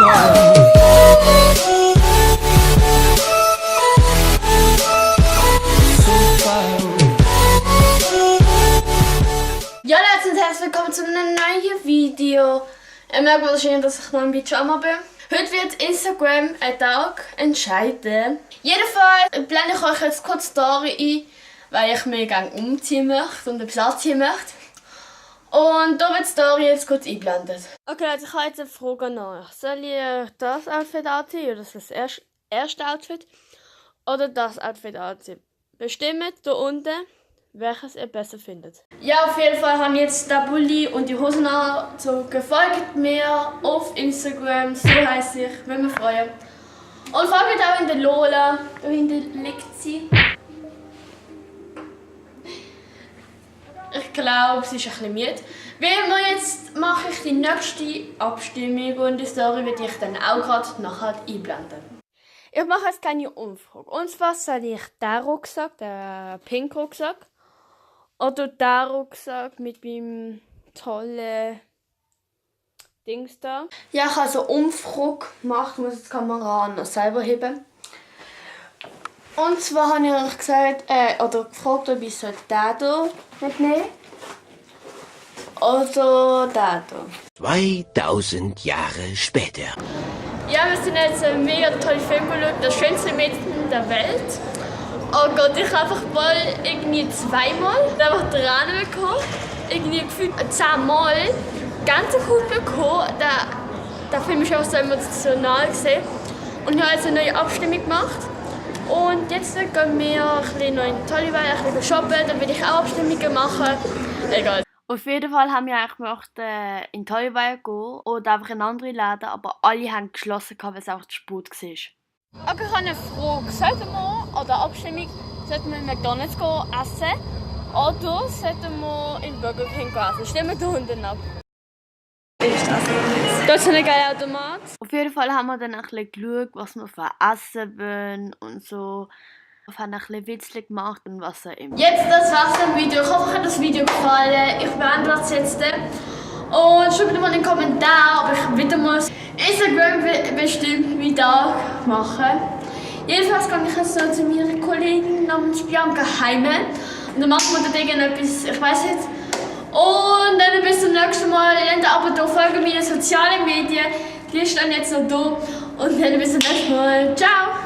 Ja Leute und herzlich willkommen zu einem neuen Video. Ihr merkt wahrscheinlich, dass ich noch ein Pyjama bin. Heute wird Instagram einen Tag entscheiden. Jedenfalls blende ich euch jetzt kurz Story ein, weil ich mir gerne umziehen möchte und etwas anziehen möchte. Und da wird die Story jetzt kurz eingeblendet. Okay Leute, ich habe jetzt eine Frage an euch. Soll ich das Outfit anziehen, oder das erste Outfit, oder das Outfit anziehen? Bestimmt hier unten, welches ihr besser findet. Ja, auf jeden Fall habe ich jetzt den Pulli und die Hosen angezogen. Folgt mir auf Instagram, so heisst ich, würde mich freuen. Und folgt auch in der Lola, da hinten liegt sie. Ich glaube, sie ist ein bisschen müde. Wie immer, jetzt mache ich die nächste Abstimmung und die Story werde ich dann auch gerade nachher einblenden. Ich mache jetzt keine Umfrage. Und zwar soll ich den Rucksack, den Pink Rucksack, oder den Rucksack mit meinem tollen Dings da. Ja, ich habe also Umfrage gemacht, ich muss jetzt die Kamera noch selber heben. Und zwar habe ich euch gesagt, oder gefragt, ob ich den hier mitnehmen oder den hier. 2000 Jahre später. Ja, wir sind jetzt einen mega tollen Film geschaut, das schönste Mädchen der Welt. Oh Gott, ich habe einfach mal irgendwie zweimal einfach Tränen bekommen. Irgendwie gefühlt 10 Mal. Ganz gut bekommen. Der Film ist auch so emotional gesehen. Und ich habe jetzt eine neue Abstimmung gemacht. Und jetzt gehen wir ein bisschen noch in Tolliwell, ein bisschen shoppen, dann will ich auch Abstimmungen machen. Egal. Auf jeden Fall haben wir eigentlich gedacht, in Tolliwell gehen oder einfach in andere Läden, aber alle haben geschlossen, weil es auch zu spät war. Okay, ich habe eine Frage. Sollten wir, oder Abstimmung, sollten wir in McDonald's gehen essen oder sollten wir in Burger King essen? Stimmen wir da unten ab. Da ist ein geiler Automat. Auf jeden Fall haben wir dann ein bisschen geschaut, was wir für Essen wollen und so. Wir haben ein bisschen Witzchen gemacht und was auch immer. Jetzt, das war's im Video. Ich hoffe, euch hat das Video gefallen. Ich beende das jetzt. Und schreibt mal in den Kommentaren, ob ich wieder mal Instagram bestimmt wieder machen. Jedenfalls kann ich jetzt so zu meiner Kollegin namens Bianca heime. Und dann machen wir da irgendetwas, ich weiß nicht. Und dann bis zum nächsten Mal. Aber da folgen meine sozialen Medien. Die stehen jetzt noch da. Und dann bis zum nächsten Mal. Ciao!